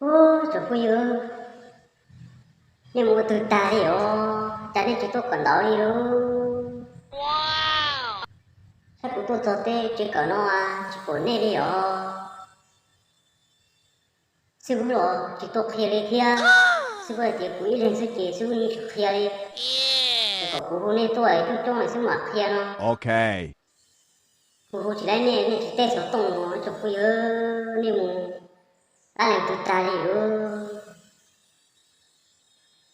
Ub, tsoom phooj ywg, nej mus ua twg tag li os? Cas nej tsis tuaj kawm ntawv li lub? Saib kuv tuaj txog tej tsev kawm no tsis pom nej li os. Xib hwb los tsis tuaj qhia li thiab. Xib hwb hais tias kuv ib leeg xwb ces xib hwb yeej tsis qhia li. Kom kuv hu nej tuaj coob coob xwb mam qhia no. Kuv hu tsis laib nej, nej tsis teb xov tooj no, tsoom phooj ywg, nej mus dab leeg twg tag li lub?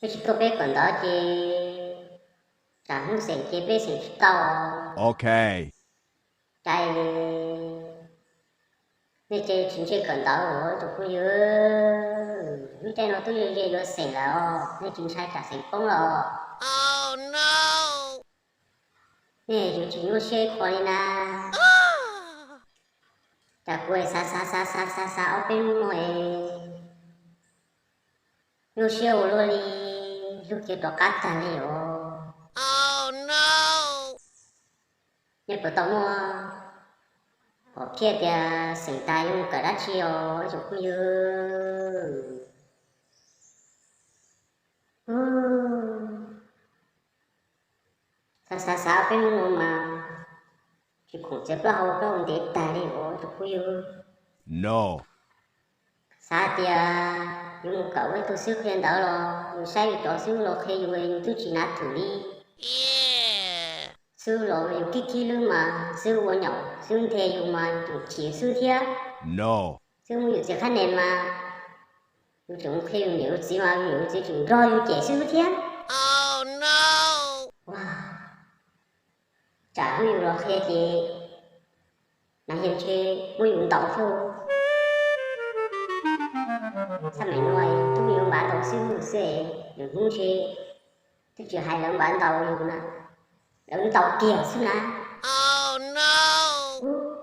Nej tsis tuaj peb kawm ntawv ces tsam hnub xeem ces peb xeem tsis tau. Cas nej tsis ntse kawm ntawv los tsoom phooj ywg? Lub caij no twb ze ze yuav xeem lawm os, nej tsis ntshai tsam xeem poob los? Nej yuav tsis nyuaj siab ib qho li na. Cas kuv xav xav xav xav xav xav ob peb hnub no es nyuaj siab ua luaj li, hlub kiag rov qab tag li os. Nej puas tau muaj hom phiaj tias xeem tas yuav mus kawm dab tsi os tsoom phooj ywg? Xav xav xav peb hnub no mas tsis khoom txiav plaub hau plaub hau ntev tag li os tsoom phooj ywg. Xav tias yus mus kawm ua ib tug xib hwb qhia ntawv los yus saib yus cov xib hwb los qhia yus, yus twb tsis nav thwm li. Xib hwb los yus khib khib lwb mas xib hwb ua nyaum, xib hwb nthe yus mas yus tseem chim xwb thiab. Xib hwb muab yus txiav qhab nia mas yus tseem mus qhia yus niam yus txiv mas yus niam yus txiv tseem nrog yus cem xwb thiab. Tsam hnub yus los qhia ces nas hias ntshe muab yus ntaus thiab. Txaj meem no yus tub yuav npav ntaus xib hwb xwb, lwm hnub ntshe twb tsis hais lawv npav ntaus yus na, lawv ntaus kiag xwb na.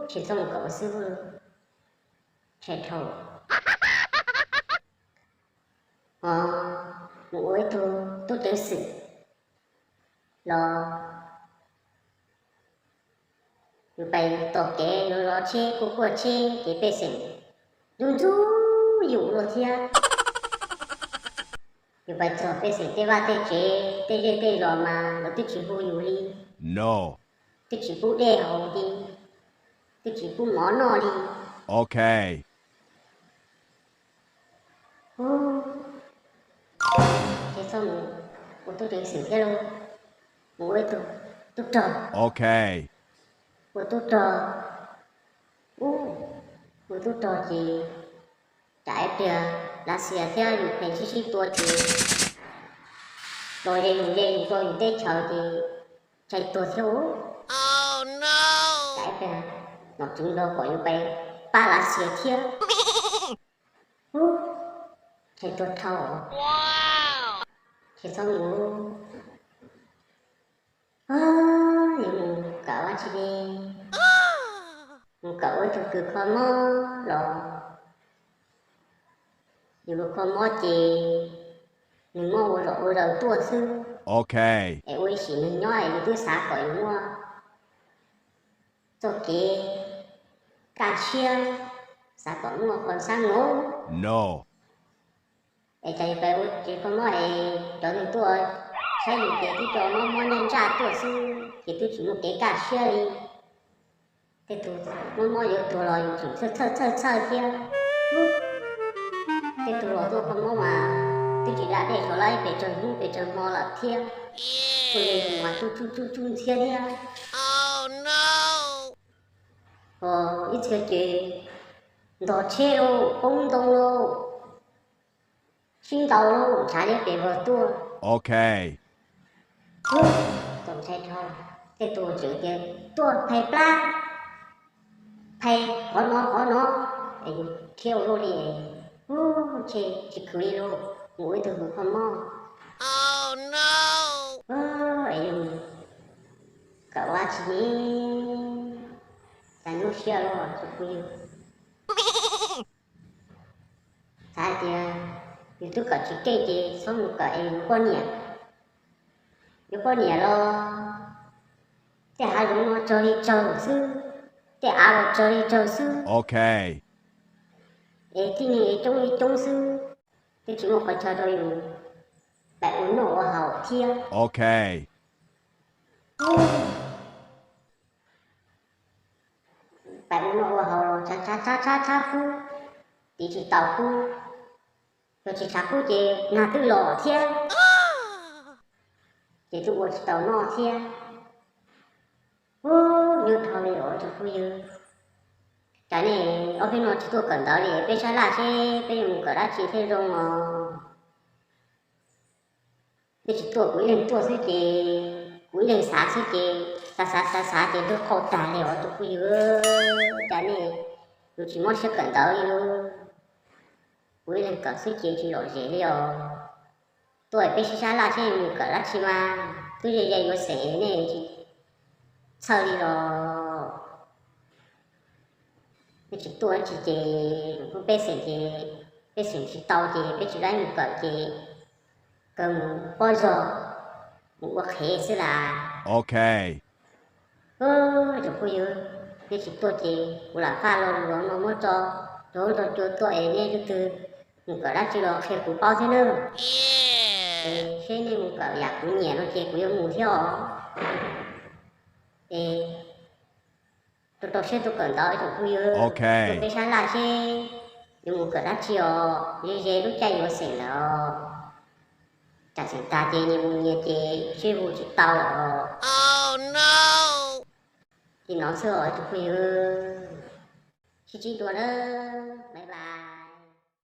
Tsis txhob mus kawm ua xib hwb, tshais dhau. Ho mus ua ib tug tub ceev xwm los yus pais tom kev yuav zov tsheb kuj kuaj tsheb ces pej xeem ntxub ntxub yus luaj thiab. Yus pais txog pej xeem tej vaj tej tsev tej zej tej zos mas lawv twb tsis hu yus li, twb tsis pub dej haus li, twb tsis pub mov noj li. Ces txhob mus ua tub ceev xwm thiab lauj, mus ua ib tug tub rog. Ua tub rog, ua tub rog ces tsam ib pliag Lav Xias thiab Ukraine sib sib tua ces los ze yus ze yus rau yus teb chaws ces tshais tuag thiab. Tsam ib pliag nom tswv Nplog kom yus pab Lav Xias thiab. Tshais tuag dhau. Tsis txhob mus, yuav mus kawm dab tsi ne? Mus kawm ua ib tug kws kho mob los? Yus kws kho mob ces nws muaj ua zaum ua zaws tuaj xwb. Es ua ib sim neeg nyob es yus twb xav kom yus muaj txoj kev kaj siab, xav kom muaj qhov xab ngos. Es cas yus pais ua tsev kho mob es cov neeg tuaj saib yus ces twb cov mob mob ntsaj ntsaj tuaj xwb ces twb tsis muaj kev kaj siab li. Tej tug mob mob yuav tuag los yus tseem txhawj txhawj txhawj thiab. Tej tug los tuaj kho mob mas twb tsis da dej saum lawv pes tsawg hnub pes tsawg hmo lawm thiab. Tuaj ze yus mas tsuj tsuj tsuj tsuj ntxhiab thiab. Ib txhia ces ntog tsheb lauj, poob ntoo lauj, sib ntaus lauj, ntshav liab pes vog tuaj. Txaus ntshai dhau, tej tus tseem tias tuaj phais plab, phais qhov no qhov no, es yus khiav ua luaj li, ntshe tsis khwv li lauj, mus ua ib tug kws kho mob. Es yus kawm ua dab tsi ne, cas nyuaj siab luaj tsoom phooj ywg. Xav hais tias yus twb kawm tsis keej ces txhob mus kawm es yuav poj niam. Yuav poj niam los tej hav zoov no tsawg li tsawg xwb, tej av los tsawg li tsawg xwb. Es tib neeg coob ib coob xwb, twb tsis muaj qhov chaw rau yus pab ua noj ua haus thiab. Pab ua noj ua haus los tshav tshav tshav tshav kub, tiv tsis tau kub, yog tsis tshav kub ces nag twb los thiab, ces twb ua tsis tau noj thiab. Ub, nyuaj dhau li os tus phooj ywg. Cas nej ob peb no tsis tuaj kawm ntawv li, peb sab laj seb peb yuav mus kawm dab tsi thiaj zoo os. Nej tsis tuaj, kuv ib leeg tuaj xwb ces, kuv ib leeg xav xwb ces, xav xav xav xav ces ntuj qaug tag li os tus phooj ywg. Cas nej yuav tsis mob siab kawm ntawv li lauj? Kuv ib leeg kawm xwb ces tsis lom zem li os. Tuaj peb sib sab laj seb mus kawm dab tsi mas twb ze ze yuav xeem nej tsis txhawj li los. Nej tsis tuaj tsis ces peb xeem ces, peb xeem tsis tau ces peb tsis laib mus kawm ces kawg mus pob zog mus ua qhev xwb las. Tus phooj ywg, nej tsis tuaj ces kuv lam faj lo lus no muab tso rau hauv nrog cua tuaj es nej leej twg mus kawm dab tsi los qhia kuv paub thiab nawb. Es seb nej mus kawm yam kuv nyiam no ces kuv yuav mus thiab os. Es rau rau siab tuaj kawm ntawv tus phooj ywg, tuaj peb sab laj seb yuav mus kawm dab tsi os, ze ze lub caij yuav xeem lawm os. Tsam xeem tag ces nyias mus nyias ces sib hu tsis tau lawm os. Li no xwb os tus phooj ywg, sib ntsib dua nawb, bye bye.